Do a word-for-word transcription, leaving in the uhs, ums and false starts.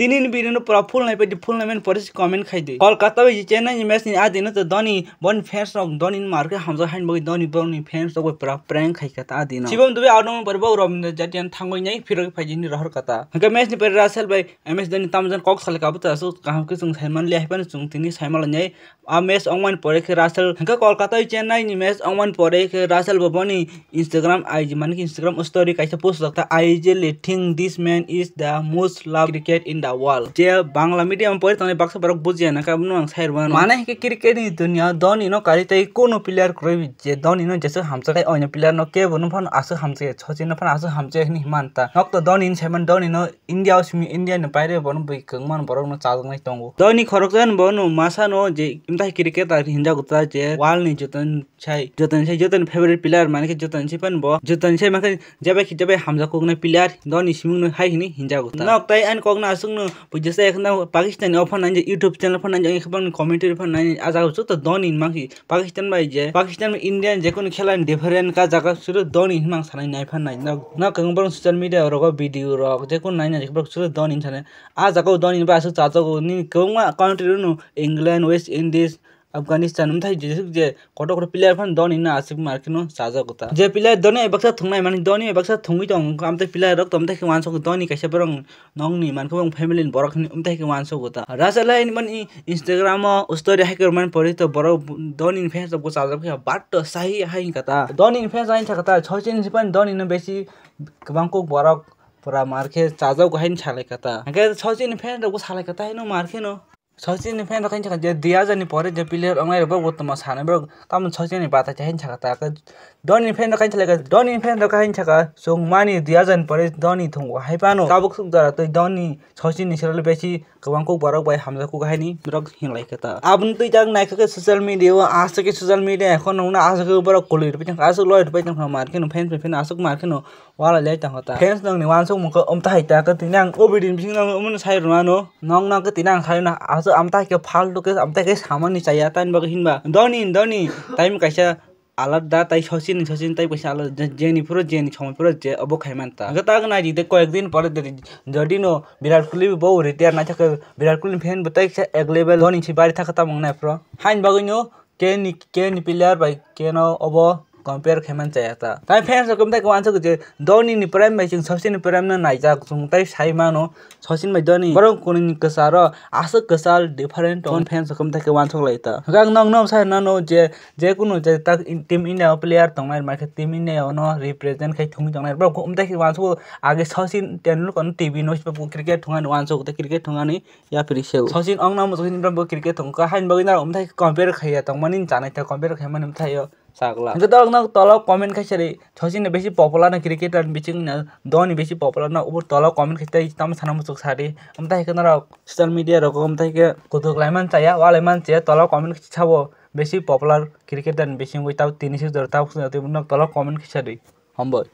Tini ni video no pura full nai pai di, full nai mani pore se comment khai di. Kolkata bai Chennai ni match ni adi no to Dhoni boni fans rok Dhoni ni mar khe hamjak hain bagwi Dhoni boni fans rok bai pura prank khai kha ta adi no. Chibam dubai auto pore bo Rabindra Jatian thangwi nai phirok phai di ni rohor kata. Hingke match ni pore Russell bai M S Dhoni tamjan kok salai kabo ta aswk kaham khe chwng sai man liya hai phano chwng tini sai man lai nai. A match ongmani pore khe Russell hingke Kolkata bai Chennai ni match ongmani pore khe Russell bo boni Instagram I G mani khe Instagram story kaisa post rok ta, "I really think this man is the most loved cricket in the world." Je Bangla medium pore tongnai baksa borok bujiya na khe abono ang sai rwmano. Mane hingke cricket ni dunia Dhoni no kari tei kuno player kwrwi je Dhoni no jeswk hamjak tei oino player no kebo no phano aswk hamjak ya, Sachin no phano aswk hamjak ya hinwi himanta. Nok to Dhoni ni saiman Dhoni no India o simi India ni baire bono bui kwbangma borok no chajaknai tongo. Dhoni khoroksa ni bono masa no je mtai cricketer hinjago ta je world ni joto ni sai, joto ni sai, joto ni favorite player mane khe joto ni sai phano bo, joto ni sai mane khe jebai khe jebai hamjak koknai player Dhoni simung no hai hini hinjago ta. Nok tai ani kok no aswk no bui jesa ekhna Pakistan ni o phano nai je YouTube channel phano nai je, ekhna commentary phano nai je, a jaga o joto Dhoni ni mankhe Pakistan bai je, Pakistan bai India ni je kunu khela ni different ka jaga suru Dhoni hinmang sanai nai phan nai. Nok, nok kwbangma borok social media rogo video rok je kunu nai nai borok suru Dhoni hinwi sanai. A jaga o Dhoni bai aswk chajago. Nini kwbangma country rok no England, West Indies, Afghanistan, umthai jesuk je kotor kotor player phan Dhoni no aswk mar kheno chajago ta. Je player Dhoni bai baksa thungnai mani, Dhoni bai baksa thungwi tong, amtwi player rok to umthai khe uansuk Dhoni kaisa borok Nokni mankhe bo family ni borok hinwi umthai khe uansukgo ta. Russell hai mani Instagram o story hai khe rwmani pore to borok Dhoni ni fans rok bo chajak khe bat to sahi hai hinkha ta. Dhoni ni fans hai hinkha ta, Sachin ni sipani Dhoni no besi kwbang kuk borok pura mar khe chajak hai salai kha ta. Hingkhe Sachin ni fans rok bo salai kha ta hino mar kheno. Sachin ni fan rok khe je dui hajar ni pore je player wngnai rok borok bo tongma sanai borok tamo Sachin ni bata khe hinwi saka ta. Dhoni ni fan rok khe hinwi saka, Dhoni ni fan rok khe hinwi saka chwng mani dui hajar ni pore Dhoni thungo hai phano tabuk swk jora tei Dhoni Sachin ni sero besi kwbang kuk borok bai hamjak kuk haini borok hinlai khe ta. Aboni twi jak naikha khe social media o aswk khe social media ekhon nungna aswk khe borok kwlwi rwbai tongkha, aswk loi rwbai tongkha mar kheno fan fan fan aswk mar kheno. Wala le tang kha ta. Fans nang ni wansuk mung khe um ta hai ta khe tini ang o video ni bisingo nang umuni sai rwna no. Nong nang khe tini ang sai na aswk am ta hai khe faltu khe am ta hai khe samani chaya tani bagwi hinba. Dhoni, Dhoni, time kaisa alada tai Sachin, Sachin tai kaisa alada je, jeni phuru jeni somoi phuru je obo khai man ta. Hwnkhe ta nai di de koyek din pore de jodi no Virat Kohli bo retire nai thakhe Virat Kohli ni fan bo tai kisa ek level Dhoni si bari thakhe tamung nai phuru. Hain bagwi no Keni, Keni player bai Keno obo compare khe man chaya ta. Tai fans rok khe wansuk je Dhoni ni prime bai chwng Sachin ni prime no naijak chwng tai sai mano Sachin bai Dhoni. Borok kunu ni kwcharo aswk kwchal different tong fans rok khe wansuk lai ta. Hwnkhe ang nok nok sai nano je, je kunu je tak in-, team India o player tongnai ma khe team India o no represent khai thungwi tongnai. Borok khe umtai khe wansuk age Sachin Tendulkar no T V no cricket thungani wansuk tei cricket thungani. Yapri seu. Sachin ong nang muchung hinwi bo cricket thung kha, hain bagwi nang umthai compare khaiya tongmani chanai ta compare khaimani umthai o chakla. Hwnkhe dok nang tolo comment khaisa ri, Sachin ni besi popular na cricketer ni bising na Dhoni besi popular na ubur tolo comment khaisa tei tamo sana muchuk sari. Umthai khe norok social media rok umthai khe kutuk lai man chaya, walai man chaya, tolo comment khaisa sabo besi popular cricketer ni bising wi tabo tini sik jora tabo sik jora tei nok tolo comment khaisa ri. Hambai.